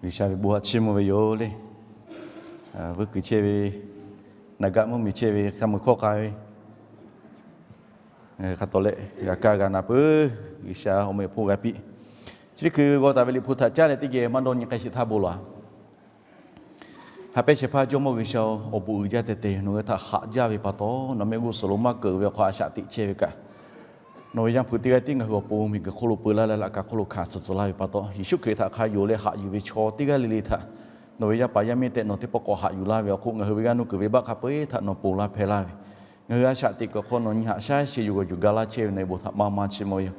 G'uiˬsha ve bon haꞈ chiˇ mvuh ve yoˬ le. Vuiˇ kuiˬ chehˇ ve, naˬ gaˆ mvuhˇmiˬ chehˇ ve, hk'a meuˬ hkawˇ k'ai ve, hk'a tawˍ leh g'a kaˇ g'a na peuˬ. G'uiˬsha awˬ meh awˬ hponˇ g'a piˇ. Chi teˇ hkui g'aw taˍ ve Liꞈ hpu htaꞈ caˉ leh teˇ geh maˇ dawˇ nyi k'ai sheˍ htaˇ bon laˬ. Haꞈ pehnˇ shehˍ hpaˇ Jawˇmawˇ G'uiˬsha-oˬ, awˬ bon uiˍ jaˇ teh teh nawˬ hui htaꞈ haꞈ jaˇ ve pa taw, nawˬ mehˆ g'uˇ suhˍ lo maˇ keunˍ ve awˬ hk'aw a shaꞈ teꞈ chehˇ ve kaꞈ, nawˬ ve Yaˇ hpu teˇ g'aˇ tiˉ ngaˬ hui awˬ pon miˬguiˬ hk'oˆ lo peu laˇ leh laꞈ ka hk'oˆ lo hkanˍ suh tcuh laˇ ve pa taw, Yeˍsuˆ Hkriꞈ htaꞈ hk'a yonˍ leh haꞈ yuˬ ve chaw teˇ g'aˇ le le htaꞈ nawˬ ve yaˇ paˍ yaˇ miˇ tehꞈ nawˬ teˇ pawˆ k'awꞈ haꞈ yuˬ laˇ ve awˬ hk'oˆ, ngaˬ hui ve g'aˇ nuˇ kuiˬ ve baˆ hk'a peu-eˬ htaꞈ nawˬ ponˬ laˇ hpehˇ laˇ ve, ngaˬ hui a shaꞈ teꞈ kuiˬ awˬ hk'aw nawˬ nyi haꞈ shaˉ sheˍ yuˬ g'awˬ yuˬ ga laˇ chehˇ ve nawˬ ve bon htaꞈ maˇ maˇ chiˇ mvuh ve yoˬ.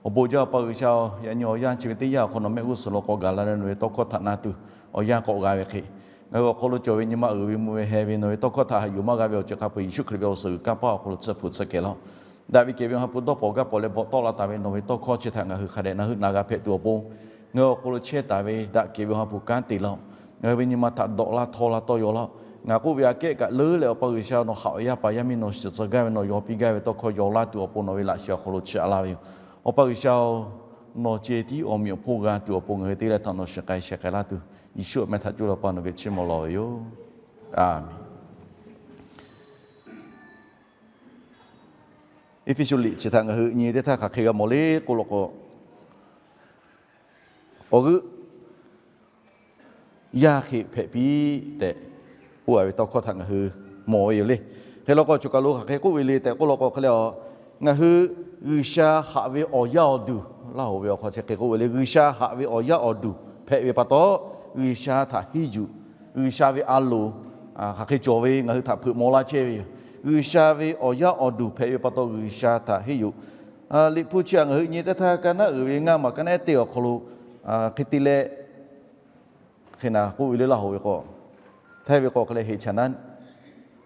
Awˬ bon jaˇ Awˬ pa G'uiˬsha-oˬ, yaꞈ nyi awˬ yanˇ chi ve teˇ yanˇ awˬ hk'aw nawˬ mehˆ g'uˇ suhˍ lo k'awꞈ gaˬ la leh nawˬ ve tawˇ hkawˇ htaꞈ na tuˬ awˬ yanˇ k'awꞈ g'a ve hk'e, ngaˬ hui awˬ hk'aw lo cawˬ ve nyi ma uiˍ ve mvuh ve heh ve nawˬ ve tawˇ hkawˇ htaꞈ haꞈ yuˬ maˇ g'a ve awˬ ceuˬ hk'a peu-eˬ Yeˍsuˆ Hkriꞈ ve awˬ suhˍ g'uiˬ kanˇ paˆ awˬ hk'aw lo tsuhˇ hpu tsuhˇ kehˬ laˇ-oˆ. Daꞈ ve kehˬ ve Awˬ ha hpu dawˇ pawnˍ gaˇ pawnˍ leh bvuhꞈ tawˆ la taˍ ve nawˬ ve tawˇ hkawˇ chi htaꞈ ngaˬ hui hk'a dehꞈ na heuˆ na g'a hpehꞈ tuˬ awˬ pon, ngaˬ hui awˬ hk'aw lo chehˇ taˍ ve daꞈ kehˬ ve Awˬ ha hpu kanˉ te laˇ-oˆ. Ngaˬ hui ve nyi ma htaꞈ dawꞈ laˇ htawˇ laˇ tawˇ yaw laˇ-oˆ. Ngaˬ k'oˆ ve aꞈ kehˉ kaꞈ leuˉ leh Awˬ pa G'uiˬsha nawˬ haꞈ awˬ yaˇ paˍ yaˇ miˇ nawˬ shiˍ tcuh gaˇ ve nawˬ yaw piˇ gaˇ ve tawˇ hkawˇ yaw laˇ tuˬ awˬ pon nawˬ ve laꞈ sheh awˬ hk'aw lo chiˇ a laˇ ve yoˬ. Awˬ pa G'uiˬsha-oˬ, nawˬ ceh tiˉ awˬ meꞈ awˬ hponˇ g'a tuˬ awˬ pon ngaˬ hui teˇ g'aˇ leh htaꞈ nawˬ shiˍ k'ai sheh k'ai laˇ tuˬ, Yeˍsuˆ awˬ meh htaꞈ coˇ leh Awˬ pa nawˬ ve chiˇ mvuh lawˬ ve yoˬ. Aˬmenˍ. Eˇfeˇsuꞈ liꞈ chi htaꞈ ngaˬ hui nyi teˇ htaˇ hk'aˬ hk'e g'a mawˬ le k'oˆ law k'o, awˬ g'euˆ yaˇ hk'e hpehꞈ piˇ tehꞈ k'oˆ a ve tawˇ hkawˇ htaꞈ ngaˬ hui mawˬ ve yoˬ le. Hk'e law k'o, choˬ kaˬ lo hk'aˬ hk'e k'oˆ ve le tehꞈ k'oˆ law k'o, hk'e leh a, ngaˬ hui G'uiˬsha haꞈ ve awˬ yaˇ awˬ duˬ, Laˇ hoꞈ ve awˬ hk'aw chi hk'e k'oˆ ve le, G'uiˬsha haꞈ ve awˬ yaˇ awˬ duˬ hpehꞈ ve pa taw, G'uiˬsha htaꞈ henˇ yuˬ, G'uiˬsha ve a loˍ hk'aˬ hk'e cawˬ ve ngaˬ hui htaꞈ hpeuꞈ maw laˇ chehˇ ve yoˬ. G'uiˬsha ve awˬ yaˇ awˬ duˬ hpehꞈ ve pa taw G'uiˬsha htaꞈ henˇ yuˬ. Liꞈ hpu chi htaꞈ ngaˬ hui nyi teˇ htaˇ, ka naˉ uiˍ ve ngaˇ maˬ ka naˉ ehˉ teˇ awˬ hk'aw lo hk'e te leh, hk'e naˬ k'oˆ ve le, Laˇ hoꞈ ve k'o, Htaiˇ ve k'o hk'e leh heˍ chaˬ naˉ,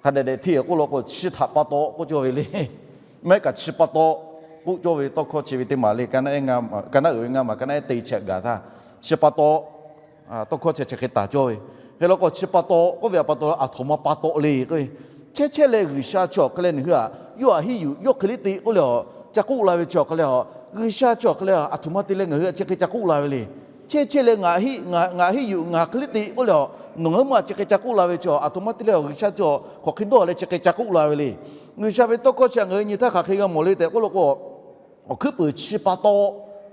hk'a dehꞈ dehꞈ hteˇ k'oˆ law k'o, chi htaꞈ pa taw k'oˆ cawˇ ve le. Maˇ heˆ kaꞈ chi pa taw k'oˆ cawˇ ve tawˇ hkawˇ chi ve teˇ maˬ le. Ka naˉ uiˍ ve ngaˇ maˬ ka naˉ ehˉ teˇ chi htaꞈ gaˬ htaˇ, chi pa taw tawˇ hkawˇ chi chi hk'e taˍ cawˇ ve. Hk'e law k'o, chi pa taw k'oˆ ve pa taw aˬ htoꞈ ma pa taw le k'o, chehˇ chehˇ leh G'uiˬsha chi awˬ hk'e leh nawˬ hui htaꞈ yawˇ htaꞈ henˇ yuˬ, yawˇ hk'e le te k'oˆ leh a, ca k'oˆ la ve chi awˬ hk'e leh a, G'uiˬsha chi awˬ hk'e leh a htoꞈ ma te leh ngaˬ hui htaꞈ chi hk'e ca k'oˆ la ve le. Chehˇ chehˇ leh ngaˬ ngaˬ henˇ yuˬ, ngaˬ hk'e le te k'oˆ leh a, nawˬ ngaˬ hui maˇ chi hk'e ca k'oˆ la ve chi aˬ htoꞈ ma te leh G'uiˬsha chi awˬ hk'aˬ hk'e dawˇ leh chi hk'e ca k'oˆ la ve le. G'uiˬsha ve tawˇ hkawˇ chi htaꞈ ngaˬ hui nyi htaˇ hk'aˬ hk'e g'a mawˬ le tehꞈ k'oˆ law k'o, awˬ hkuiˉ puiˍ chi pa taw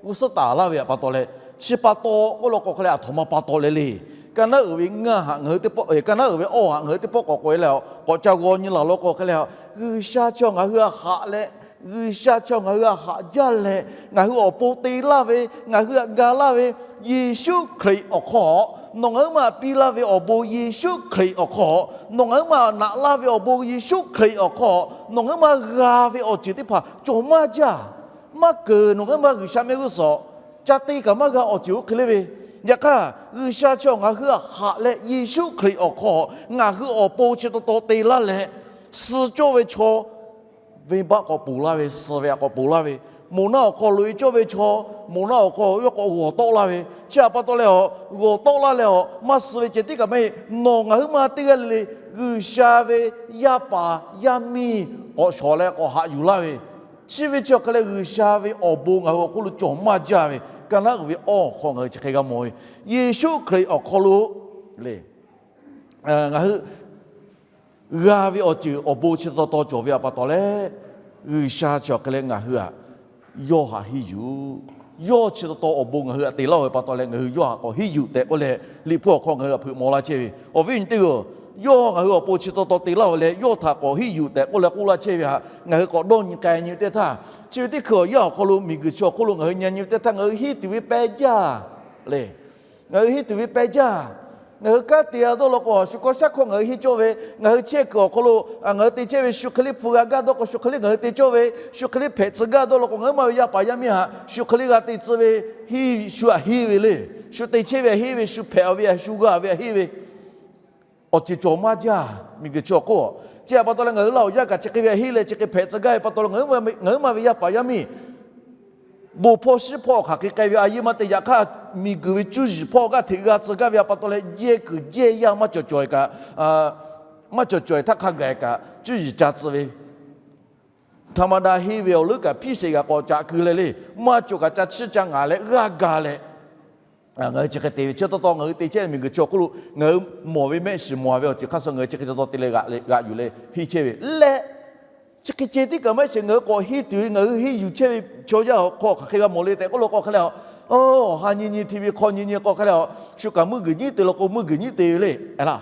g'uˇ suhˉ taˍ laˇ ve pa taw leh, chi pa taw k'oˆ law k'o hk'e leh aˬ htoꞈ ma pa taw le le. Ka naˉ uiˍ ve ngaˇ htaꞈ ngaˬ hui teˇ pawˆ, ka naˉ uiˍ ve awˇ htaꞈ ngaˬ hui teˇ pawˆ k'awꞈ k'oꞈ e leh a, k'awꞈ ca g'aw nyi laˬ law k'o hk'e leh a, G'uiˬsha chi ngaˬ hui htaꞈ haꞈ leh, G'uiˬsha chi ngaˬ hui htaꞈ haꞈ jaˇ leh, ngaˬ hui awˬ pon te laˇ ve, ngaˬ hui htaꞈ ga laˇ ve, Yeˍsuˆ Hkriꞈ awˬ hk'aw, nawˬ ngaˬ hui maˇ piˇ laˇ ve awˬ bon Yeˍsuˆ Hkriꞈ awˬ hk'aw, nawˬ ngaˬ hui maˇ naꞈ laˇ ve awˬ bon Yeˍsuˆ Hkriꞈ awˬ hk'aw, nawˬ ngaˬ hui maˇ g'a ve awˬ ceuˬ teˇ hpaˍ cawˬ maˇ jaˇ. Maˇ keunˍ nawˬ ngaˬ hui maˇ G'uiˬsha mehˆ g'uˇ suhˍ ca te kaꞈ maˇ g'a awˬ ceuˬ oˇ hk'e le ve. Yaꞈ hk'aˇ, G'uiˬsha chi ngaˬ hui htaꞈ haꞈ leh Yeˍsuˆ Hkriꞈ awˬ hk'aw ngaˬ hui awˬ pon chi taw taw te laˇ leh, suh cawˇ ve chaw venˇbaˆ k'awꞈ ponˬ laˇ ve, suh ve htaꞈ k'awꞈ ponˬ laˇ ve, moˬ naˆ awˬ hk'aw loꞈ-e cawˇ ve chaw, moˬ naˆ awˬ hk'aw yawˇ k'awꞈ g'awˬ tawˆ laˇ ve, chi htaꞈ pa taw leh a, g'awˬ tawˆ laˇ leh a, maˇ suh ve ceh tiˉ kaꞈ maˇ heˆ. Nawˬ ngaˬ hui maˇ teˇ g'aˇ le le G'uiˬsha ve yaˇ paˍ yaˇ miˇ k'awꞈ shawˍ leh k'awꞈ haꞈ yuˬ laˇ ve, chi ve chi awˬ hk'e leh G'uiˬsha ve awˬ bon ngaˬ hui awˬ hk'oˆ lo cawˬ maˇ jaˇ ve, ka naˉ uiˍ ve awˇ awˬ hk'aw ngaˬ hui chi hk'e g'a mawˬ ve, Yeˍsuˆ Hkriꞈ awˬ hk'aw lo le ngaˬ hui g'a ve awˬ ceuˬ awˬ bon chi taw taw cawˬ ve pa taw leh, G'uiˬsha chi awˬ hk'e leh ngaˬ hui htaꞈ yawˇ htaꞈ henˇ yuˬ. Yawˇ chi taw taw awˬ bon ngaˬ hui htaꞈ te laˇ ve pa taw leh ngaˬ hui yawˇ htaꞈ k'awꞈ henˇ yuˬ tehꞈ k'oˆ leh, Liꞈ hpu awˬ hk'aw ngaˬ hui htaꞈ hpeuꞈ maw laˇ chehˇ ve awˬ viˉ awˬ nyi teˇ g'aˇ, yawˇ ngaˬ hui awˬ pon chi taw taw te laˇ ve leh yawˇ htaꞈ k'awꞈ henˇ yuˬ tehꞈ k'oˆ leh k'oˆ laˇ chehˇ ve htaꞈ ngaˬ hui k'awꞈ dawˇ nyi k'ai nyi teˇ htaˇ, chi ve teˇ hkui awˬ yanˇ awˬ hk'aw lo miˬguiˬ chi awˬ hk'oˆ lo ngaˬ hui nyi nyi teˇ htaˇ ngaˬ hui henˇ tuˬ ve peh jaˇ le. Ngaˬ hui henˇ tuˬ ve peh jaˇ. Ngaˬ hui kanˉ te a dawˇ law k'o, shu hkawˇ shaˉ hkawˇ ngaˬ hui henˇ cawˇ ve, ngaˬ hui chehˇ kuiˬ awˬ hk'aw lo ngaˬ hui te chehˇ ve, shu hk'e le hpu g'a gaˇ dawˇ k'o, shu hk'e le ngaˬ hui te cawˇ ve, shu hk'e le hpehꞈ tcuh gaˇ dawˇ law k'o, ngaˬ hui maˇ ve yaˇ paˍ yaˇ miˇ htaꞈ shu hk'e le g'a te tcuh ve, shu htaꞈ henˇ ve le. Shu te chehˇ ve htaꞈ henˇ ve, shu hpehꞈ ve htaꞈ shu g'a ve htaꞈ henˇ ve awˬ ceuˬ cawˬ maˇ jaˇ. Miˬguiˬ chi awˬ hk'oˆ chi htaꞈ pa taw leh ngaˬ hui Laˇ hoꞈ yaˇ kaꞈ chi hk'e ve htaꞈ henˇ leh chi hk'e hpehꞈ tcuh gaˇ ve pa taw leh ngaˬ hui maˇ ve yaˇ paˍ yaˇ miˇ bon hpawˇ shiˉ hpawˇ hk'aˬ hk'e k'ai ve a yeˇ maˇ te. Yaꞈ hk'aˇ, miˬguiˬ ve cuˇ yiˍ hpawˇ g'aˇ hteꞈ g'a tcuh gaˇ ve pa taw leh, jehˇ kuiˬ jehˇ yaˇ maˇ cawˬ cawˬ kaꞈ, maˇ cawˬ cawˬ htaˇ hk'a gaˬ kaꞈ cuˇ yiˍ ca tcuh ve, htaꞈ ma daꞈ henˇ ve awˬ leuˉ kaꞈ hpiˇ sheˍ g'a k'awꞈ caꞈ keu leh le, maˇ cawˬ kaꞈ ca chiˇ ca ngaˍ leh g'aˇ ga leh Ngaˬ hui chi hk'e te ve chi taw taw ngaˬ hui te chehˇ ve miˬguiˬ chi awˬ hk'oˆ lo ngaˬ hui mawˬ ve mehˆ shiˍ mawˬ ve awˬ ceuˬ hk'aˇ suh ngaˬ hui chi hk'e taw taw te leh g'aꞈ yuˬ leh henˇ chehˇ ve leh, chi hk'e ceh tiˉ kaꞈ maˇ heˆ sheˍ, ngaˬ hui k'awꞈ henˇ tuˬ ve ngaˬ hui henˇ yuˬ chehˇ ve chaw yaˇ awˬ hk'aw hk'aˬ hk'e g'a mawˬ le tehꞈ k'oˆ lo k'o hk'e leh, awˬ ha nyi nyi hti ve hk'aw nyi nyi k'o hk'e leh, shu kaꞈ meuˇ guiˬ nyiˉ te lo k'o meuˇ guiˬ nyiˉ te ve le, a laˇ.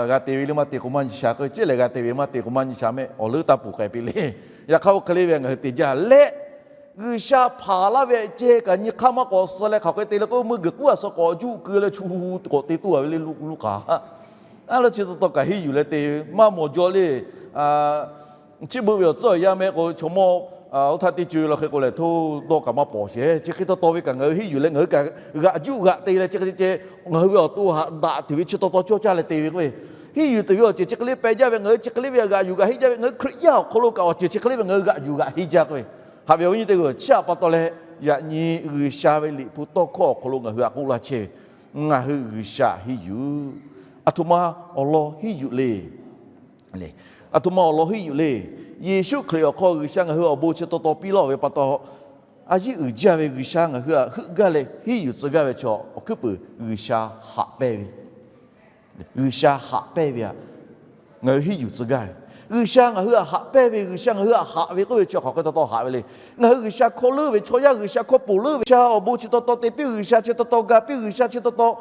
G'a te ve le maˇ te k'o maˇ nyi sha k'o, cehˇ lehˬ g'a te ve maˇ te k'o maˇ nyi sha mehˆ awˬ leuˉ taˇ puˬ k'ai piˇ le. Yaꞈ hk'aˇ oˇ hk'e le ve ngaˬ hui te jaˇ leh, G'uiˬsha hpanˍ laˇ ve ceh kaꞈ nyi hk'aˇ maˇ k'awꞈ suh leh hk'aˬ hk'e te leh k'o meuˇ guiˬ k'uˉ a suh k'awꞈ juˆ keu leh chu k'awꞈ te tuˬ a ve le Luˉkaꞈ. A lo chi taw taw kaꞈ henˇ yuˬ leh te maˇ mawˬ jaw le. Chi beuꞈ ve awˬ tcuhˉ awˬ yanˇ mehˆ k'o chaw mawˇ oˇ htaˇ teˇ co e la hk'e k'o lehˬ, hto dawˇ kaꞈ maˇ pawˍ sheˍ. Chi hk'e taw taw ve kaꞈ ngaˬ hui henˇ yuˬ leh ngaˬ hui kaꞈ g'aꞈ juˆ g'aꞈ te leh chi hk'e ceh ngaˬ hui ve awˬ to haꞈ daꞈ tuˬ ve chi taw taw cawˇ caˇ leh te ve k'o, henˇ yuˬ tuˬ ve awˬ ceuˬ chi hk'e le peh jaˇ ve, ngaˬ hui chi hk'e le ve g'aꞈ yuˬ g'aꞈ henˇ jaˇ ve, ngaˬ hui Hkriꞈ yaˇ awˬ hk'aw lo kaꞈ awˬ ceuˬ chi hk'e le ve ngaˬ hui g'aꞈ yuˬ g'aꞈ henˇ jaˇ k'o ve. Haꞈ ve awˬ viˉ nyi teˇ hpaˍ-oˬ, chi htaꞈ pa taw leh yaꞈ nyi G'uiˬsha ve Liꞈ hpu tawˇ hkawˇ awˬ hk'aw lo ngaˬ hui htaꞈ k'oˆ laˇ chehˇ ve, ngaˬ hui G'uiˬsha henˇ yuˬ. Aˬ htoꞈ ma awˬ lawn henˇ yuˬ le. Aˬ htoꞈ ma awˬ lawn henˇ yuˬ le. Yeˍsuˆ Hkriꞈ awˬ hk'aw G'uiˬsha ngaˬ hui awˬ bon chi taw taw piˇ laˇ ve pa taw, a yiˉ uiˍ jaˇ ve G'uiˬsha ngaˬ hui htaꞈ heuˆ gaˇ leh henˇ yuˬ tcuh gaˇ ve chaw awˬ hkuiˉ puiˍ G'uiˬsha haꞈ pehnˇ ve G'uiˬsha haꞈ pehnˇ ve htaꞈ ngaˬ hui henˇ yuˬ tcuh gaˇ ve. G'uiˬsha ngaˬ hui htaꞈ haꞈ pehnˇ ve, G'uiˬsha ngaˬ hui htaꞈ haꞈ ve k'oˆ ve chi hk'aˬ hk'e taw taw haꞈ ve le. Ngaˬ hui G'uiˬsha hkawˇ leuˉ ve chaw yaˇ, G'uiˬsha hkawˇ ponˬ leuˉ ve, G'uiˬsha awˬ bon chi taw taw te piˇ, G'uiˬsha chi taw taw ga piˇ, G'uiˬsha chi taw taw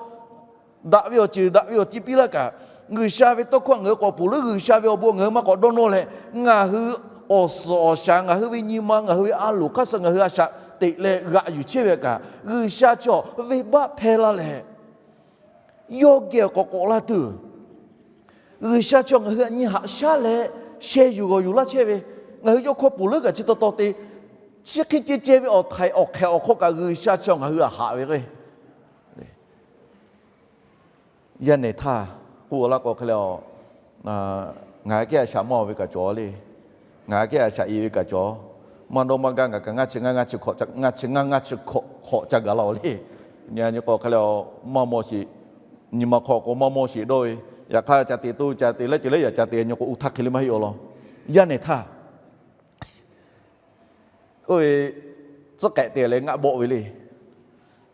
daꞈ ve awˬ ceuˬ daꞈ ve awˬ ti piˇ laˇ kaꞈ, G'uiˬsha ve tawˇ hkawˇ ngaˬ hui k'awꞈ ponˬ leuˉ, G'uiˬsha ve awˬ bon ngaˬ hui maˇ k'awꞈ dawˇ nawˇ leh, ngaˬ hui awˬ suhˍ awˬ shaˍ, ngaˬ hui ve nyi ma, ngaˬ hui ve a loˍ hk'aˇ suh ngaˬ hui a shaꞈ teꞈ leh g'aꞈ yuˬ chehˇ ve kaꞈ, G'uiˬsha chaw venˇbaˆ hpehˇ laˇ leh, yawˇ geh awˬ k'awꞈ k'awꞈ laˇ tuˬ, G'uiˬsha chaw ngaˬ hui htaꞈ nyi haꞈ shaˉ leh sheh yuˬ g'awˬ yuˬ laˇ chehˇ ve, ngaˬ hui yawˇ hkawˇ ponˬ leuˉ kaꞈ chi taw taw te, chi hk'e ceh ceh ve awˬ htaiˍ awˬ hk'ehꞈ awˬ hk'aw kaꞈ G'uiˬsha chaw ngaˬ hui htaꞈ haꞈ ve k'o, yaˇ nehˬ htaˇ k'oˆ laˇ k'o hk'e le, ngaˬ kehˉ a shaꞈ maˇ oˬ ve kaꞈ cawˬ le. Ngaˬ kehˉ a shaꞈ e ve kaꞈ cawˬ. Maˇ dawˇ maˇ gaˇ ngaˬ kaꞈ ngaˇ chi ngaˇ ngaˇ chi hk'awꞈ ca gaˬ laˇ oˬ le. Nyi k'o hk'e le, maˇ mawˬ sheˍ. Nyi ma hk'aw k'o maˇ mawˬ sheˍ dawˇ ve, yaꞈ hk'aˇ ca te to ca te leh ceuˬ leh yaꞈ ca te nyi k'o oˇ htaˇ hk'e le maˇ heˆ awˬ lawn. Yaˇ nehˬ htaˇ oˇ ve tcuhˉ k'ehꞈ te leh ngaˆ bawˆ ve le.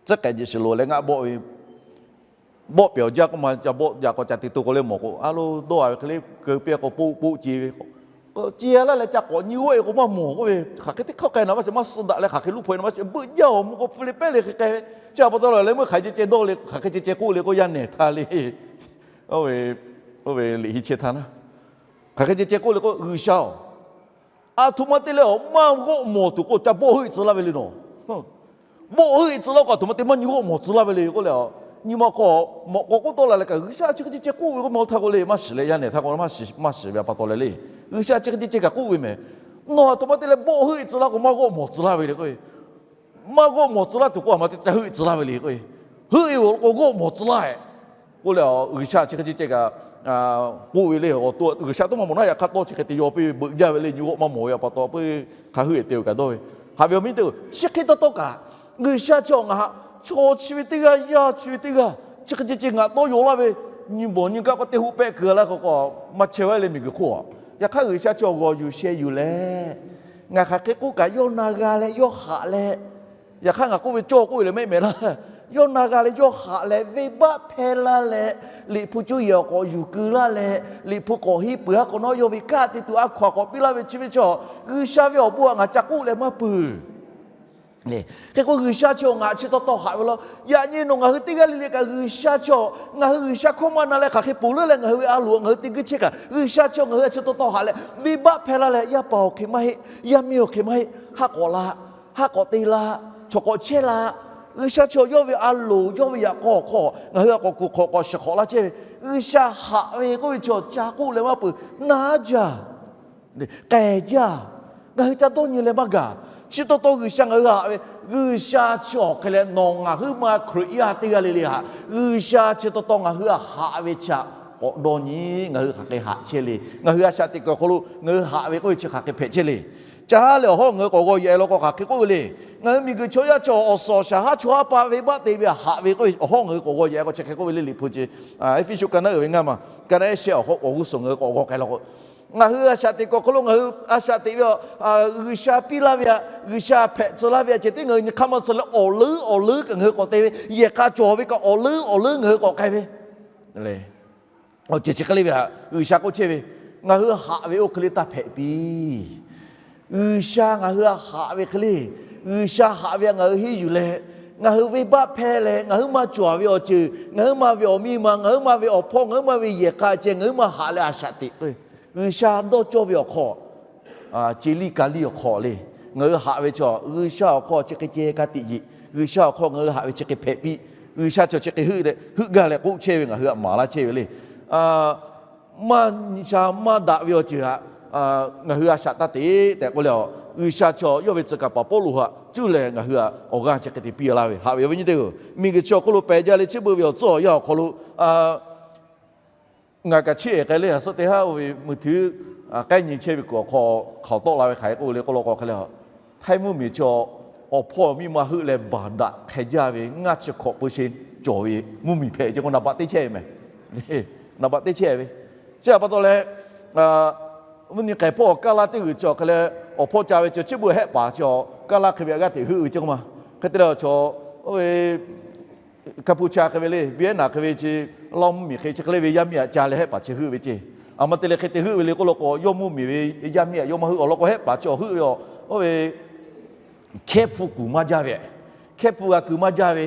Tcuhˉ k'ehꞈ jeꞈ shiˍ loˍ leh ngaˆ bawˆ ve, bawˆ pehˬ awˬ jaˇ k'oˆ ma ca bawˆ yaꞈ k'aw ca te to k'o leh mawˬ k'o, a lo dawˇ a ve hk'e le keu piˇ k'o poˆ poˆ ce ve, k'o ce laˇ leh ca k'awꞈ nyi g'awˆ e k'o maˇ mawˬ k'oˆ ve, hk'aˬ hk'e teˇ hkawˇ k'ai na maˇ sheˍ, maˇ suh daꞈ leh hk'aˬ hk'e luˇ hpaw e na maˇ sheˍ, beuꞈ jaˇ awˬ mvuh k'o hpu le pehˉ le hk'e k'ai ve. Chi a pa taw leh meuˇ hk'aˬ ceh ceh dawˇ le, hk'aˬ hk'e ceh ceh k'oˆ le k'o yaˇ nehˬ htaˇ le. Oˇ ve liꞈ henˇ chehˇ htaˇ na, hk'aˬ hk'e ceh ceh k'oˆ le k'o, G'uiˬsha-oˬ, aˬ htoꞈ ma te leh awˬ maˇ g'awˆ mawˬ tuˬ k'o ca bawˆ heuˆ e tcuh laˇ ve le nawˬ. Bawˆ heuˆ e tcuh laˇ k'o aˬ htoꞈ ma te maˇ nyi g'awˆ mawˬ tcuh laˇ ve le k'oˆ leh, nyi ma hk'aw mawꞈ k'aw k'oˆ tawˆ la leh kaꞈ G'uiˬsha chi hk'e ceh ceh k'oˆ ve k'oˆ meh, oˇ htaˇ k'o le maˇ shiˍ leh yaˇ nehˬ htaˇ k'o maˇ shiˍ ve a pa taw leh le. G'uiˬsha chi hk'e ceh ceh kaꞈ k'oˆ ve meh. Nawˬ aˬ htoꞈ ma te leh bawˆ heuˆ e tcuh laˇ k'o maˇ g'awˆ mawˬ tcuh laˇ ve le k'o, maˇ g'awˆ mawˬ tcuh laˇ tuˬ k'o aˬ ma te ca heuˆ e tcuh laˇ ve le k'o, heuˆ e awˬ lawn k'o g'awˆ mawˬ tcuh laˇ e k'oˆ leh, G'uiˬsha chi hk'e ceh ceh kaꞈ k'oˆ ve le. Awˬ to G'uiˬsha toˇ maˇ mawˬ naˉ yaꞈ hk'aˇ tawˇ chi hk'e te yaw piˇ ve, beuꞈ jaˇ ve le, nyi g'awˆ maˇ mawˬ ve a pa taw, hk'aˬ heuˆ e te ve kaꞈ dawˇ ve. Haꞈ ve awˬ viˉ teˇ-oˬ, chi hk'e taw taw kaꞈ G'uiˬsha chi awˬ ngaˬ htaꞈ chaw chi ve teˇ g'aˇ, yaˇ chi ve teˇ g'aˇ, chi hk'e ceh ceh ngaˬ tawˇ yaw laˇ ve, nyi bawˬ nyi gaˇ k'o teˇ hoˆ pehˆ keu laˇ k'o k'o maˇ chehˇ ve le miˬguiˬ hk'oˆ a. Yaꞈ hk'aˇ G'uiˬsha chi awˬ g'awˬ yuˬ sheh yuˬ leh, ngaˬ hk'aˬ hk'e k'oˆ kaꞈ yawˇ na g'a leh yawˇ haꞈ leh, yaꞈ hk'aˇ ngaˬ k'oˆ ve cawˇ k'oˆ ve leh mehˆ mehˍ laˇ, yawˇ na g'a leh yawˇ haꞈ leh venˇbaˆ hpehˇ laˇ leh, Liꞈ hpu cuˇ yiˍ awˬ k'awꞈ yuˬ keu laˇ leh, Liꞈ hpu k'awꞈ henˇ peuˬ a k'awꞈ nawˉ yawˇ ve kanˉ te tuˬ a hkaw aꞈ k'awꞈ piˇ laˇ ve chi ve chaw, G'uiˬsha ve awˬ bon htaꞈ ngaˬ ca k'oˆ leh maˇ peuˬ. Hk'e k'o G'uiˬsha chi awˬ ngaˬ chi taw taw haꞈ ve law. Yaꞈ nyi nawˬ ngaˬ hui teˇ g'aˇ le le kaꞈ G'uiˬsha chi awˬ ngaˬ hui G'uiˬsha hkawˇ maˇ na leh hk'aˬ hk'e ponˬ leuˉ leh ngaˬ hui ve a loˍ ngaˬ hui te guˇ chehˇ kaꞈ, G'uiˬsha chi awˬ ngaˬ hui a chi taw taw haꞈ leh venˇbaˆ hpehˇ laˇ leh, yaˇ paˍ awˬ hk'e maˇ heˆ, yaˇ miˇ awˬ hk'e maˇ heˆ, haˆ k'awꞈ la, haˆ k'awꞈ te la, chaw k'awꞈ chehˇ la, G'uiˬsha chi awˬ yawˇ ve a loˍ yawˇ ve yaꞈ k'aw awˬ hk'aw ngaˬ hui a k'awꞈ kuˬ hk'awꞈ k'awꞈ shiˍ hk'awꞈ laˇ chehˇ ve, G'uiˬsha haꞈ ve k'oˆ ve chi awˬ ca k'oˆ leh maˇ peuˬ, naˉ jaˇ k'ehˬ jaˇ. Ngaˬ hui ca dawˇ nyi leh maˇ gaˬ. Chi taw taw G'uiˬsha ngaˬ hui haꞈ ve, G'uiˬsha chi awˬ hk'e leh nawˬ ngaˬ huiˉ ma Hkriꞈ yaˇ teˇ g'aˇ le le haꞈ, G'uiˬsha chi taw taw ngaˬ hui haꞈ ve chi htaꞈ k'awꞈ dawˇ nyi, ngaˬ hui hk'aˬ hk'e haꞈ chehˇ le. Ngaˬ hui a shaꞈ teꞈ kuiˬ awˬ hk'aw lo ngaˬ hui haꞈ ve k'oˆ ve chi hk'aˬ hk'e hpehꞈ chehˇ le. Ca ha leh awˬ hawˉ ngaˬ hui k'awꞈ g'aw yehˬ law k'o hk'aˬ hk'e k'oˆ ve le. Ngaˬ hui miˬguiˬ chaw yaˇ chaw awˬ suhˍ awˬ shaˍ haˉ chaw haˉ pa venˇbaˆ te ve haꞈ ve k'oˆ ve awˬ hawˉ ngaˬ hui k'awꞈ g'aw yehˬ k'o chi hk'e k'oˆ ve le. Liꞈ hpu chi Eˇfeˇsuꞈ ka naˉ uiˍ ve ngaˇ ma, ka naˉ ehˉ shehˆ awˬ hawˉ awˬ g'uˇ suhˍ ngaˬ hui k'awꞈ g'aw k'ai law k'o, Ngaˬ hui a shaꞈ teꞈ kuiˬ awˬ hk'aw lo ngaˬ hui a shaꞈ teꞈ ve a, G'uiˬsha piˇ laˇ ve aꞈ, G'uiˬsha hpehꞈ tcuh laˇ ve aꞈ ceh tiˉ ngaˬ hui nyi hk'aˇ maˇ suh leh awˬ leuˉ awˬ leuˉ kaꞈ ngaˬ hui k'awꞈ te ve, yehˬ k'a cawˬ ve kaꞈ awˬ leuˉ awˬ leuˉ ngaˬ hui k'awꞈ k'ai ve. Awˬ ceuˬ chi hk'e le ve htaꞈ G'uiˬsha k'oˆ chehˇ ve, ngaˬ hui haꞈ ve oˇ hk'e le taˇ hpehꞈ piˇ. G'uiˬsha ngaˬ hui htaꞈ haꞈ ve hk'e le, G'uiˬsha haꞈ ve htaꞈ ngaˬ hui henˇ yuˬ leh, ngaˬ hui venˇbaˆ hpehˇ leh, ngaˬ huiˉ ma cawˬ ve awˬ ceuˬ, ngaˬ huiˉ ma ve awˬ miˇ ma, ngaˬ huiˉ ma ve awˬ hpawˇ, ngaˬ huiˉ ma ve yehˬ k'a ceh ngaˬ huiˉ ma haꞈ leh a shaꞈ teꞈ k'o, G'uiˬsha dawˇ cawˇ ve awˬ hk'aw, ce liˇ ka liˇ awˬ hk'aw le, ngaˬ hui haꞈ ve chaw G'uiˬsha awˬ hk'aw chi hk'e ceh ka tiꞈ yeˬ, G'uiˬsha awˬ hk'aw ngaˬ hui haꞈ ve chi hk'e hpehꞈ piˇ, G'uiˬsha chaw chi hk'e heuˆ gaˇ leh k'oˆ chehˇ ve ngaˬ hui htaꞈ maˍ laˇ chehˇ ve le. Maˇ sha maˇ daꞈ ve awˬ ceuˬ htaꞈ ngaˬ hui a shaꞈ taˇ teꞈ tehꞈ k'oˆ leh, G'uiˬsha chaw yawˇ ve tcuh kaˍ paˍ Pawˇluꞈ htaꞈ cuˇ leh ngaˬ hui htaꞈ awˬ g'aˇ chi hk'e te piˇ laˇ ve haꞈ ve awˬ viˉ nyi teˇ-oˬ, miˬguiˬ chi awˬ hk'oˆ lo pehˬ jaˇ leh chi beuꞈ ve awˬ tcuhˇ awˬ yanˇ awˬ hk'aw lo ngaˬ kaꞈ chiˇ ehˍ k'ai le, a suhˉ teˇ haˉ oˇ ve mui htuiˉ k'ehˉ nyi chehˇ ve kuiˬ awˬ hk'aw hk'aoˍ tawˆ la ve hk'aˬ hk'e k'oˆ le k'oˆ law k'o hk'e le, htaiˇ mvuhˇmiˬ chi awˬ hpawˇ miˇ ma heuˆ leh baˬ daꞈ hk'e jaˇ ve ngaˇ chi hk'awꞈ peu sheˍ cawˬ ve mvuhˇmiˬ hpehꞈ ce k'o naˍ baꞈ teˇ chehˇ ve mehˍ. Naˍ baꞈ teˇ chehˇ ve. Chi htaꞈ pa taw leh, mvuhˇ nyi k'ehˬ hpawˇ awˬ kaˇ laˇ teˇ g'uiˬ chi awˬ hk'e leh awˬ hpawˇ ca ve chi chiˇ beuꞈ hehˆ paˍ chi awˬ kaˇ laˇ hk'e ve aꞈ g'aˇ hteꞈ heuˆ ve ce k'o ma. Hk'e te leh chaw oˇ ve Kaˇpuˍ cha hk'e ve le, Vietnam hk'e ve chi, Laˇ mvuhˇmiˬ hk'e chi hk'e le ve yaˇ miˇ aꞈ ca leh hehˆ paˍ chi heuˆ ve ce. A ma te leh hk'e te heuˆ ve le k'oˆ law k'o, yawˇ mvuhˇmiˬ ve yaˇ miˇ aꞈ yawˇ maˇ heuˆ awˬ lawn k'o, hehˆ paˍ chi awˬ heuˆ ve awˬ, oˇ ve hkehˇ hpu kuˬ maˇ jaˇ ve, hkehˇ hpu g'a kuˬ maˇ jaˇ ve,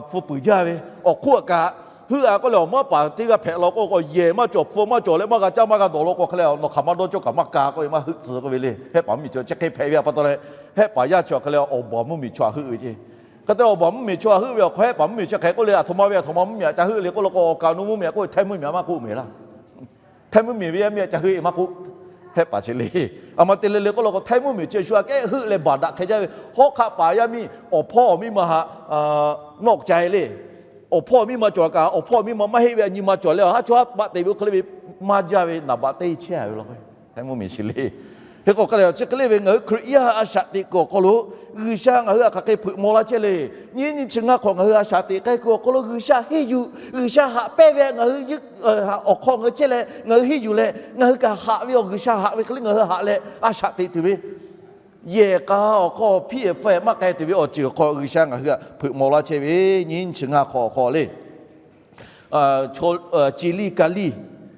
hpu puiˍ jaˇ ve, awˬ hk'oˆ aꞈ kaꞈ heuˆ a k'oˆ leh awˬ maˇ paˍ teˇ g'aˇ hpehꞈ law k'o, yehˬ maˇ cawˬ, hpfuh maˇ cawˬ leh maˇ g'a caˇ maˇ g'a dawˬ law k'o hk'e le, nawˬ hk'aˬ maˇ dawˇ cawˇ kaꞈ maˇ ka k'oˆ ve maˇ heuˆ tcuh k'oˆ ve le. Hehˆ paˍ mvuhˇmiˬ chi chi hk'e hpehꞈ ve pa taw leh, hehˆ paˍ yaˇ chi awˬ hk'e le awˬ baˬ mvuhˇmiˬ chaw htaꞈ heuˆ ve ce. Hk'e te awˬ baˬ mvuhˇmiˬ chaw htaꞈ heuˆ ve awˬ hk'aw hehˆ paˍ mvuhˇmiˬ chi hk'e k'oˆ le, aˬ htoꞈ ma ve aˬ htoꞈ ma mvuhˇmiˬ aꞈ ca heuˆ le k'oˆ law k'o, awˬ kaˍ awˬ nu mvuhˇmiˬ aꞈ k'oˆ ve htaiˇ mvuhˇmiˬ maˇ k'oˆ mehˍ laˇ. Htaiˇ mvuhˇmiˬ ve yaˇ miˇ aꞈ ca heuˆ e maˇ k'oˆ. Hehˆ paˍ chi le. A ma te leh le k'oˆ law k'o, htaiˇ mvuhˇmiˬ chi shu aꞈ kehˉ heuˆ leh baˬ daꞈ hk'e jaˇ ve, hawˉ hk'aˆ paˍ yaˇ miˇ awˬ hpawˇ awˬ miˇ ma htaꞈ nawˆ ca e le. Awˬ hpawˇ awˬ miˇ ma cawˬ kaꞈ, awˬ hpawˇ awˬ miˇ ma maˇ heˆ ve aꞈ nyi ma cawˬ leh, a haˉ chaw haˉ paˆ te ve oˇ hk'e le ve maˇ jaˇ ve naˍ baꞈ teˇ chehˇ ve law k'o, htaiˇ mvuhˇmiˬ chi le. Hk'e k'o hk'e le chi hk'e le ve ngaˬ hui Hkriꞈ yaˇ a shaꞈ teꞈ kuiˬ awˬ hk'aw lo G'uiˬsha ngaˬ hui htaꞈ hk'aˬ hk'e hpeuꞈ maw laˇ chehˇ le. Nyiˇ nyiˇ chi ngaˇ hk'awꞈ ngaˬ hui a shaꞈ teꞈ k'ai kuiˬ awˬ hk'aw lo G'uiˬsha henˇ yuˬ, G'uiˬsha haꞈ pehnˇ ve ngaˬ hui awˬ hk'aw ngaˬ hui chehˇ leh ngaˬ hui henˇ yuˬ leh, ngaˬ hui kaꞈ haꞈ ve awˬ G'uiˬsha haꞈ ve hk'e le ngaˬ hui haꞈ leh a shaꞈ teꞈ tuˬ ve, yehˬ k'a awˬ hk'aw hpiˇ e hpfuhˇ e maˇ k'ai tuˬ ve awˬ ceuˬ awˬ hk'aw G'uiˬsha ngaˬ hui htaꞈ hpeuꞈ maw laˇ chehˇ ve, nyiˇ nyiˇ chi ngaˇ hk'awꞈ awˬ hk'aw le. Chi liˇ ka liˇ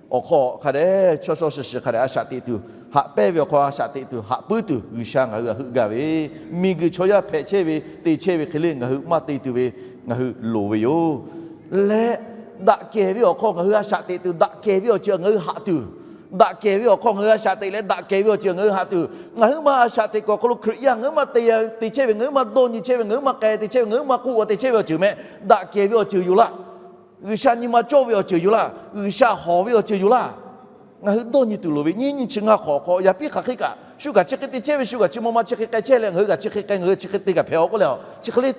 awˬ hk'aw hk'a dehꞈ chaw shaw shiˍ shiˍ hk'a dehꞈ a shaꞈ teꞈ tuˬ, haꞈ pehnˇ ve awˬ hk'aw a shaꞈ teꞈ tuˬ, haꞈ puiˉ tuˬ G'uiˬsha ngaˬ hui htaꞈ heuˆ gaˇ ve, miˬguiˬ chaw yaˇ hpehꞈ chehˇ ve te chehˇ ve hk'e le ngaˬ hui maˇ te tuˬ ve ngaˬ hui loˍ ve yoˬ. Leh daꞈ kehˬ ve awˬ hk'aw ngaˬ hui a shaꞈ teꞈ tuˬ, daꞈ kehˬ ve awˬ ceuˬ ngaˬ hui haꞈ tuˬ, daꞈ kehˬ ve awˬ hk'aw ngaˬ hui a shaꞈ teꞈ leh daꞈ kehˬ ve awˬ ceuˬ ngaˬ hui haꞈ tuˬ, ngaˬ huiˉ ma a shaꞈ teꞈ kuiˬ awˬ hk'aw lo Hkriꞈ yaˇ ngaˬ huiˉ ma te, te chehˇ ve, ngaˬ huiˉ ma dawˇ nyi chehˇ ve, ngaˬ huiˉ ma k'ai te chehˇ ve, ngaˬ huiˉ ma k'oˆ a te chehˇ ve awˬ ceuˬ meh, daꞈ kehˬ ve awˬ ceuˬ yoˬ laˇ. G'uiˬsha nyi ma cawˇ ve awˬ ceuˬ yoˬ laˇ. G'uiˬsha hawˍ ve awˬ ceuˬ yoˬ laˇ. Ngaˬ hui dawˇ nyi tuˬ loˍ ve nyiˇ nyiˇ chi ngaˇ hk'awꞈ hk'aw, yaꞈ piˇ hk'aˬ hk'e kaꞈ shu kaꞈ chi hk'e te chehˇ ve, shu kaꞈ chi ma ma chi hk'e k'ai chehˇ leh ngaˬ hui kaꞈ chi hk'e k'ai, ngaˬ hui chi hk'e te kaꞈ hpehꞈ a k'oˆ leh, chi hk'e le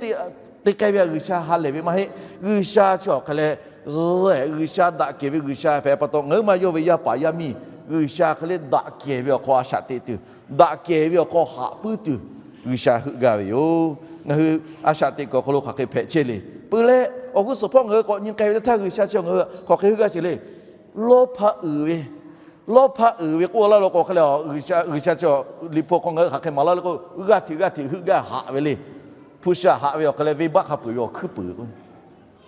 te k'ai ve a G'uiˬsha ha lehˬ ve maˇ heˆ. G'uiˬsha chi awˬ hk'e leh zuhˆ e G'uiˬsha daꞈ kehˬ ve G'uiˬsha hpehꞈ pa taw, ngaˬ huiˉ ma yawˇ ve yaˇ paˍ yaˇ miˇ G'uiˬsha hk'e le daꞈ kehˬ ve awˬ hk'aw a shaꞈ teꞈ tuˬ, daꞈ kehˬ ve awˬ hk'aw haꞈ puiˉ tuˬ G'uiˬsha heuˆ gaˇ ve yoˬ. Ngaˬ hui a shaꞈ teꞈ kuiˬ awˬ hk'aw lo hk'aˬ hk'e hpehꞈ chehˇ le. Peuˬ leh awˬ g'uˇ suhˍ hpawˇ ngaˬ hui k'awꞈ nyi k'ai ve teˇ htaˇ G'uiˬsha chi ngaˬ hui hk'aˬ hk'e heuˆ gaˇ ce le. Lawˇ hpaˇ uiˍ ve, lawˇ hpaˇ uiˍ ve k'oˆ laˇ law k'o hk'e le, G'uiˬsha, G'uiˬsha chi Liꞈ hpu hk'aw ngaˬ hui hk'aˬ hk'e maˍ laˇ le k'o, g'aˇ hteꞈ g'aˇ hteꞈ heuˆ gaˇ haꞈ ve le. Hpu shaꞈ haꞈ ve awˬ hk'e leh venˇbaˆ hk'a peu-eˬ ve awˬ hkuiˉ puiˍ k'o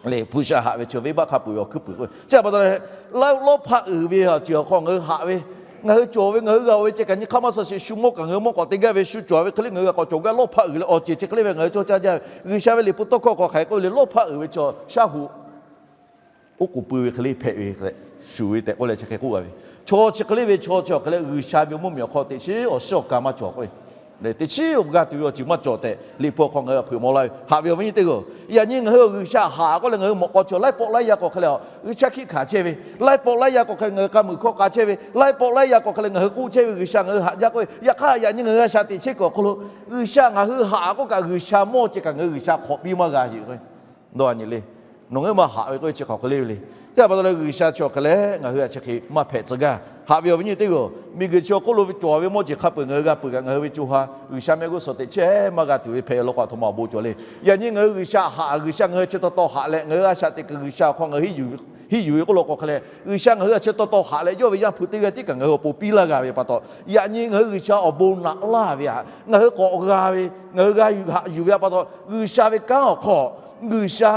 le, hpu shaꞈ haꞈ ve chi venˇbaˆ hk'a peu-eˬ ve awˬ hkuiˉ puiˍ k'o, chi pa taw leh lawˇ hpaˇ uiˍ ve awˬ ceuˬ awˬ hk'aw ngaˬ hui haꞈ ve, ngaˬ hui cawˬ ve ngaˬ hui g'a-oˬ ve ceh kaꞈ nyi hk'aˇ maˇ suh sheˍ, shu mawˇ kaꞈ ngaˬ hui mawˇ k'awꞈ te gaˇ ve, shu cawˬ ve hk'e le ngaˬ hui g'a k'awꞈ cawˬ gaˇ lawˇ hpaˇ uiˍ leh awˬ ceuˬ chi hk'e le ve ngaˬ hui cawˇ caˇ jaˇ ve. G'uiˬsha ve Liꞈ hpu tawˇ hkawˇ hk'aw hk'aˬ hk'e k'oˆ ve le, lawˇ hpaˇ uiˍ ve chi shaˉ hoꞈ oˉ k'oˍ pui ve hk'e le hpehꞈ ve, shuˍ ve tehꞈ k'oˆ leh chi hk'e k'oˆ a ve. Chaw chi hk'e le ve chaw chi awˬ hk'e leh G'uiˬsha ve mvuhˇmiˬ awˬ hk'aw teꞈ chiˉ awˬ shiˉ awˬ ka maˇ cawˬ k'o, teꞈ chiˉ awˬ g'aˇ tuˬ ve awˬ ceuˬ maˇ cawˬ tehꞈ Liꞈ hpu awˬ hk'aw ngaˬ hui htaꞈ hpeuꞈ maw laˇ ve. Haꞈ ve awˬ viˉ nyi teˇ g'aˇ-oˬ, yaꞈ nyi ngaˬ hui G'uiˬsha haꞈ k'oˆ leh ngaˬ hui mawꞈ k'aw chaw laiˉ pawˆ laiˉ yaˇ k'awꞈ hk'e leh a, G'uiˬsha hkiˆ hkanˍ chehˇ ve, laiˉ pawˆ laiˉ yaˇ k'awꞈ hk'e ngaˬ hui k'a muiˬ hkawˇ k'a chehˇ ve, laiˉ pawˆ laiˉ yaˇ k'awꞈ hk'e leh ngaˬ hui k'oˆ chehˇ ve G'uiˬsha ngaˬ hui haꞈ jaˇ k'oˆ ve. Yaꞈ hk'aˇ yaꞈ nyi ngaˬ hui a shaꞈ teꞈ chehˇ kuiˬ awˬ hk'aw lo G'uiˬsha ngaˬ hui haꞈ k'oˆ kaꞈ G'uiˬsha mawˇ ceh kaꞈ ngaˬ hui G'uiˬsha hk'awꞈ piˇ maˇ g'a yeˬ k'o, dawˇ a nyi le. Nawˬ ngaˬ hui maˇ haꞈ ve k'oˆ ve chi hk'aˬ hk'e le ve le. Chi pa taw leh G'uiˬsha chi awˬ hk'e leh ngaˬ hui a chi hk'e maˇ hpehꞈ tcuh gaˇ. Haꞈ ve awˬ viˉ nyi teˇ g'aˇ-oˬ, miˬguiˬ chi awˬ hk'oˆ lo ve cawˬ ve mawˇ jeˬ hk'a peu-eˬ ngaˬ hui g'a peuˬ kaꞈ ngaˬ hui ve co ha G'uiˬsha mehˆ g'uˇ suhˍ teꞈ chehˇ maˇ g'a tuˬ ve hpehꞈ law k'o, aˬ htoꞈ ma awˬ bon cawˬ le. Yaꞈ nyi ngaˬ hui G'uiˬsha haꞈ, G'uiˬsha ngaˬ hui chi taw taw haꞈ leh ngaˬ hui a shaꞈ teꞈ kuiˬ G'uiˬsha awˬ hk'aw ngaˬ hui henˇ yuˬ Henˇ yuˬ ve k'oˆ law k'o hk'e leh, G'uiˬsha ngaˬ hui a chi taw taw haꞈ leh yawˇ ve Yaˇ hpu teˇ g'aˇ tiˉ kaꞈ ngaˬ hui awˬ pon piˇ laˇ g'a ve pa taw, yaꞈ nyi ngaˬ hui G'uiˬsha awˬ bon naꞈ laˇ ve htaꞈ ngaˬ hui k'awꞈ g'a ve, ngaˬ hui g'a yuˬ haꞈ yuˬ ve pa taw, G'uiˬsha ve kanˉ awˬ hk'aw, G'uiˬsha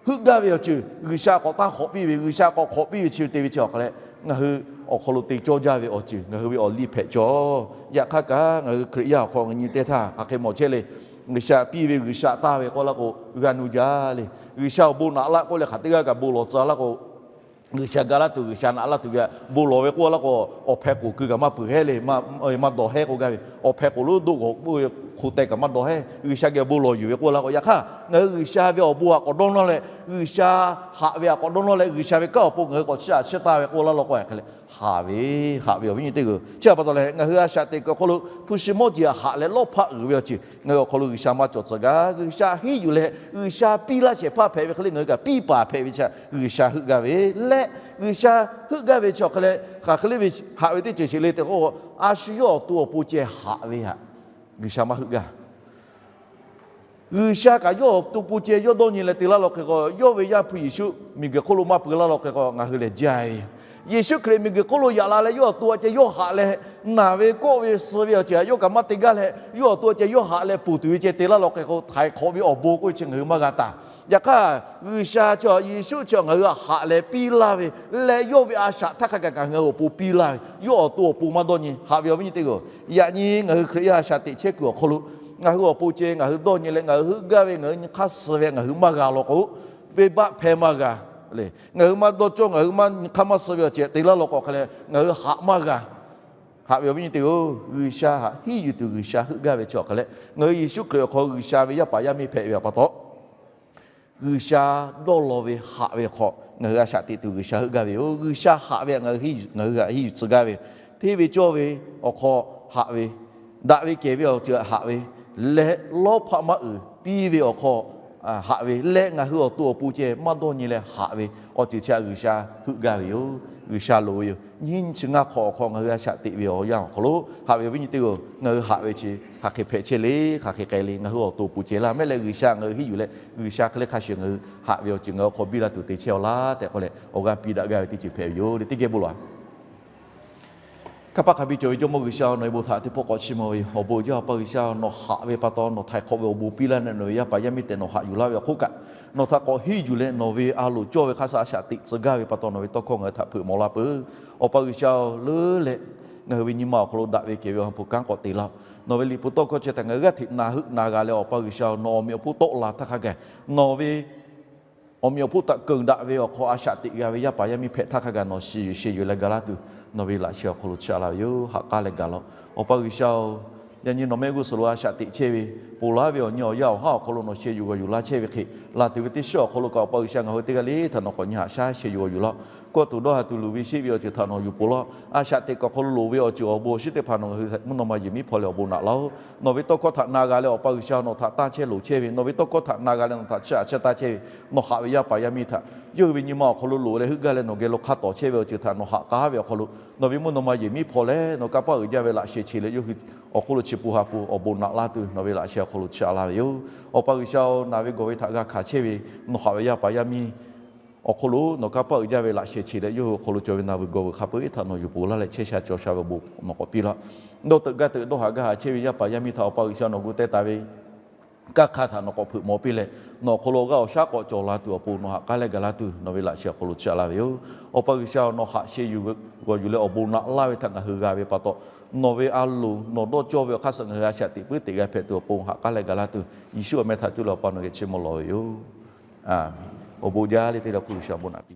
heuˆ gaˇ ve awˬ ceuˬ, G'uiˬsha k'awꞈ tanˇ hk'awꞈ piˇ ve, G'uiˬsha k'awꞈ hk'awꞈ piˇ ve chi ve te ve chi awˬ hk'aw leh, ngaˬ hui awˬ hk'aw lo te cawˇ jaˇ ve awˬ ceuˬ, ngaˬ hui ve awˬ liˇ hpehꞈ cawˬ. Yaꞈ hk'aˇ kaꞈ ngaˬ hui Hkriꞈ yaˇ awˬ hk'aw ngaˬ nyi teˇ htaˇ hk'aˬ hk'e mawˬ chehˇ le. G'uiˬsha piˇ ve G'uiˬsha taˇ ve k'oˆ laˇ k'o, g'a nu jaˇ le. G'uiˬsha awˬ bon naꞈ laˇ k'oˆ leh hk'aˬ teˇ g'aˇ kaꞈ bon lawˬ tcuh laˇ k'o, G'uiˬsha ga laˇ tuˬ, G'uiˬsha naꞈ laˇ tuˬ ve, bon lawˬ ve k'oˆ laˇ k'o, awˬ hpehꞈ k'oˍ keu kaꞈ maˇ peuˬ hehˉ le, maˇ dawˬ hehˉ k'oˆ gaˇ ve, awˬ hpehꞈ k'oˍ lonˉ doˆ g'awˬ k'oˆ ve hk'oꞈ teh kaꞈ maˇ dawˬ hehˉ. G'uiˬsha geh bon lawˬ yuˬ ve k'oˆ laˇ k'o, yaꞈ hk'aˇ ngaˬ hui G'uiˬsha ve awˬ bon htaꞈ k'awꞈ dawˇ nawˇ leh, G'uiˬsha haꞈ ve htaꞈ k'awꞈ dawˇ nawˇ leh, G'uiˬsha ve kanˉ awˬ pon ngaˬ hui k'awꞈ chiˇ aꞈ chiˇ taˇ ve k'oˆ laˇ law k'o, hk'e leh haꞈ ve, haꞈ ve awˬ viˉ nyi teˇ g'aˇ. Chi pa taw leh ngaˬ hui a shaꞈ teꞈ kuiˬ awˬ hk'aw lo hpu shi mawˇ jeˬ htaꞈ haꞈ leh lawˇ hpaˆ uiˍ ve awˬ ceuˬ ngaˬ hui awˬ hk'aw lo G'uiˬsha maˇ cawˬ tcuh gaˇ. G'uiˬsha henˇ yuˬ leh G'uiˬsha piˇ laˇ shehˍ hpaˇ hpehꞈ ve hk'e le, ngaˬ hui kaꞈ piˇ paˍ hpehꞈ ve chi G'uiˬsha heuˆ gaˇ ve leh, G'uiˬsha heuˆ gaˇ ve chi awˬ hk'e leh hk'aˬ hk'e le ve haꞈ ve teˇ ceuˬ sheˍ le tehꞈ k'o, a shu yawˇ awˬ to awˬ pon ceh haꞈ ve htaꞈ G'uiˬsha maˇ heuˆ gaˇ. G'uiˬsha kaꞈ yawˇ awˬ to pon ceh yawˇ dawˇ nyi leh te laˇ law hk'e k'o, yawˇ ve Yaˇ hpu Yeˍsuˆ miˬguiˬ hk'oˆ lo maˇ peu laˇ law hk'e k'o, ngaˬ hui lehˬ jaˇ ve. Yeˍsuˆ Hkriꞈ miˬguiˬ hk'oˆ lo yaꞈ la leh yawˇ awˬ to awˬ ceh yawˇ haꞈ leh, naˬ ve kawˆ ve suh ve awˬ ceuˬ htaꞈ yawˇ kaꞈ maˇ te gaˇ leh, yawˇ awˬ to awˬ ceh yawˇ haꞈ leh ponˬ tuˬ ve ceh te laˇ law hk'e k'o, htaiˍ hk'awꞈ ve awˬ bon k'oˆ ve chi ngaˬ hui maˇ g'a taˍ. Yaꞈ hk'aˇ, G'uiˬsha chi Yeˍsuˆ chi ngaˬ hui htaꞈ haꞈ leh piˇ laˇ ve leh, yawˇ ve a shaꞈ htaˇ hk'a gaˬ kaꞈ ngaˬ hui awˬ pon piˇ laˇ ve, yawˇ awˬ to awˬ pon maˇ dawˇ nyi haꞈ ve awˬ viˉ nyi teˇ g'aˇ. Yaꞈ nyi ngaˬ hui Hkriꞈ yaˇ a shaꞈ teꞈ chehˇ kuiˬ awˬ hk'aw lo, ngaˬ hui awˬ pon ceh ngaˬ hui dawˇ nyi leh ngaˬ hui heuˆ gaˇ ve ngaˬ hui nyi hk'aˇ suh ve ngaˬ hui maˇ g'a law k'o, venˇbaˆ hpehˇ maˇ g'a le. Ngaˬ hui maˇ dawˇ cawˇ, ngaˬ hui maˇ nyi hk'aˇ maˇ suh ve awˬ ceuˬ te laˇ law k'o hk'e leh, ngaˬ hui haꞈ maˇ g'a. Haꞈ ve awˬ viˉ nyi teˇ g'aˇ, G'uiˬsha htaꞈ henˇ yuˬ tuˬ G'uiˬsha heuˆ gaˇ ve chi awˬ hk'e leh, ngaˬ hui Yeˍsuˆ Hkriꞈ awˬ hk'aw G'uiˬsha ve yaˇ paˍ yaˇ miˇ hpehꞈ ve pa taw, G'uiˬsha dawˇ law ve haꞈ ve hk'aw ngaˬ hui a shaꞈ teꞈ tuˬ G'uiˬsha heuˆ gaˇ ve yoˬ. G'uiˬsha haꞈ ve htaꞈ ngaˬ hui henˇ yuˬ tcuh gaˇ ve, hteˇ ve cawˇ ve awˬ hk'aw haꞈ ve, daꞈ ve kehˬ ve awˬ ceuˬ htaꞈ haꞈ ve leh, lawˇ hpaˆ maˇ uiˍ piˇ ve awˬ hk'aw haꞈ ve leh, ngaˬ hui awˬ to awˬ pon ceh maˇ dawˇ nyi leh haꞈ ve awˬ ceuˬ chi htaꞈ G'uiˬsha heuˆ gaˇ ve yoˬ. G'uiˬsha loˍ ve yoˬ. Nyiˇ chi ngaˇ hk'awꞈ awˬ hk'aw ngaˬ hui a shaꞈ teꞈ ve awˬ yanˇ awˬ hk'aw lo haꞈ ve awˬ viˉ nyi teˇ g'aˇ, ngaˬ hui haꞈ ve chi hk'aˬ hk'e hpehꞈ chehˇ le, hk'aˬ hk'e k'ai le, ngaˬ hui awˬ to awˬ pon ceh laˇ mehˆ leh G'uiˬsha ngaˬ hui henˇ yuˬ leh G'uiˬsha hk'e le hk'a shuˍ ngaˬ hui haꞈ ve awˬ ceuˬ ngaˬ hui awˬ hk'aw biˇ la tuˬ te chehˇ aw laˇ tehꞈ k'oˆ leh awˬ g'aˇ piˇ daꞈ gaˇ ve teˇ ceuˬ hpehꞈ ve yoˬ le. Teˇ geh bon lawˬ-a. Kanˇ paˆ hk'a biˇ cawˬ ve Jawˇmawˇ G'uiˬsha, nawˬ ve bon htaꞈ teˇ pawˆ k'awꞈ chiˇ mvuh ve yoˬ. Awˬ bon jaˇ Awˬ pa G'uiˬsha, nawˬ haꞈ ve pa taw nawˬ htaiˍ hk'awꞈ ve awˬ bon piˇ laˇ leh nawˬ ve yaˇ paˍ yaˇ miˇ tehꞈ nawˬ haꞈ yuˬ laˇ ve awˬ hk'oˆ kaꞈ, nawˬ htaꞈ k'awꞈ henˇ yuˬ leh nawˬ ve a loˍ cawˇ ve hk'aˇ suh a shaꞈ teꞈ tcuh gaˇ ve pa taw nawˬ ve tawˇ hkawˇ ngaˬ hui htaꞈ hpeuꞈ mawˬ la peuˬ. Awˬ pa G'uiˬsha-oˬ, leuˉ leh ngaˬ hui ve nyi ma awˬ hk'aw lo daꞈ ve kehˬ ve awˬ ha hpu kanˉ k'awꞈ te laˇ-oˆ. Nawˬ ve liꞈ hpu tawˇ hkawˇ chi htaꞈ ngaˬ hui g'aˇ hteꞈ na heuˆ na g'a leh Awˬ pa G'uiˬsha, nawˬ awˬ meꞈ awˬ hponˇ tawˆ la htaˇ hk'a gaˬ, nawˬ ve awˬ meꞈ awˬ hponˇ htaꞈ keunˍ daꞈ ve awˬ hk'aw a shaꞈ teꞈ g'a ve yaˇ paˍ yaˇ miˇ hpehꞈ htaˇ hk'a gaˬ nawˬ shiˍ yuˬ sheh yuˬ leh ga laˇ tuˬ, nawˬ ve laꞈ sheh awˬ hk'aw lo chiˇ aꞈ laˇ ve yoˬ. Ha k'aˉ leh gaˬ laˇ-oˆ. Awˬ pa G'uiˬsha-oˬ, yaꞈ nyi nawˬ mehˆ g'uˇ suhˍ lo a shaꞈ teꞈ chehˇ ve, ponˬ laˇ ve awˬ nyi awˬ yaˇ awˬ haˉ awˬ hk'aw lo nawˬ sheh yuˬ g'awˬ yuˬ laˇ chehˇ ve hk'e, laˬ tuˬ ve teˇ shiˉ awˬ hk'aw lo kaꞈ Awˬ pa G'uiˬsha ngaˬ hui teˇ g'aˇ le htaꞈ nawˬ k'awꞈ nyi haꞈ shaˉ sheh yuˬ g'awˬ yuˬ laˇ-oˆ. Kawˇ tuˬ dawˇ ha tuˬ luˬ ve sheˆ ve awˬ ceuˬ htaꞈ nawˬ yuˬ peuˬ laˇ-oˆ. A shaꞈ teꞈ kuiˬ awˬ hk'aw lo loˍ ve awˬ ceuˬ awˬ bon awˬ shinˉ teˇ hpaˍ nawˬ ngaˬ hui mvuhˇ naw ma yehˬ miˉ hpaw leh awˬ bon naꞈ laˇ-oˆ. Nawˬ ve tawˇ hkawˇ htaꞈ na g'a leh Awˬ pa G'uiˬsha nawˬ htaꞈ tanˇ chehˇ loˍ chehˇ ve, nawˬ ve tawˇ hkawˇ htaꞈ na g'a leh nawˬ htaꞈ chiˇ aꞈ chiˇ taˇ chehˇ ve, nawˬ haꞈ ve yaˇ paˍ yaˇ miˇ htaꞈ yawˇ hui ve nyi ma awˬ hk'aw lo loˍ leh heuˆ gaˇ leh nawˬ geh lo hk'a tawˍ chehˇ ve awˬ ceuˬ htaꞈ nawˬ haꞈ k'aˉ ve awˬ hk'aw lo, nawˬ ve mvuhˇ naw ma yehˬ miˉ hpaw leh nawˬ kanˇ paˆ uiˍ jaˇ ve laꞈ sheh che leh yawˇ hui awˬ hk'oˆ lo chi pun ha pun awˬ bon naꞈ laˇ tuˬ nawˬ ve laꞈ sheh awˬ hk'aw lo chiˇ aꞈ laˇ ve yoˬ. Awˬ pa G'uiˬsha-oˬ, naˬ ve gawˬ ve htaꞈ g'a hkanˍ chehˇ ve nawˬ haꞈ ve yaˇ paˍ yaˇ miˇ awˬ hk'aw lo nawˬ kanˇ paˆ uiˍ jaˇ ve laꞈ sheh che leh yawˇ hui awˬ hk'aw lo cawˬ ve naˬ vuiˬ gawˬ vuiˬ hk'a peu-eˬ htaꞈ nawˬ yuˬ peuˬ laˇ leh chehˇ sha cawˬ sha ve awˬ bon nawˬ k'awꞈ piˇ laˇ. Dawˇ teuꞈ gaˇ teuꞈ dawˇ haꞈ gaˇ haꞈ chehˇ ve yaˇ paˍ yaˇ miˇ htaꞈ Awˬ pa G'uiˬsha nawˬ gu teh taˍ ve kanˇ hk'aˇ htaꞈ nawˬ k'awꞈ hpeuꞈ mawˬ piˇ leh, nawˬ awˬ hk'aw lo g'aˇ awˬ shaˉ k'awꞈ cawˬ la tuˬ awˬ pon nawˬ haꞈ k'aˉ leh gaˬ laˇ tuˬ nawˬ ve laꞈ sheh awˬ hk'aw lo chiˇ aꞈ laˇ ve yoˬ. Awˬ pa G'uiˬsha-oˬ, nawˬ haꞈ sheh yuˬ g'awˬ yuˬ leh awˬ bon naꞈ laˇ ve htaꞈ ngaˬ hui g'a ve pa taw, nawˬ ve a loˍ nawˬ dawˇ cawˇ ve awˬ hk'aˇ suh ngaˬ hui a shaꞈ teꞈ puiˉ teꞈ g'a hpehꞈ tuˬ awˬ pon haꞈ k'aˉ leh gaˬ laˇ tuˬ, Yeˍsuˆ awˬ meh htaꞈ cuˇ leh Awˬ pa nawˬ geh chiˇ mvuh lawˬ ve yoˬ. Awˬ bon jaˇ le teˇ le hk'oˆ G'uiˬsha bon naꞈ piˇ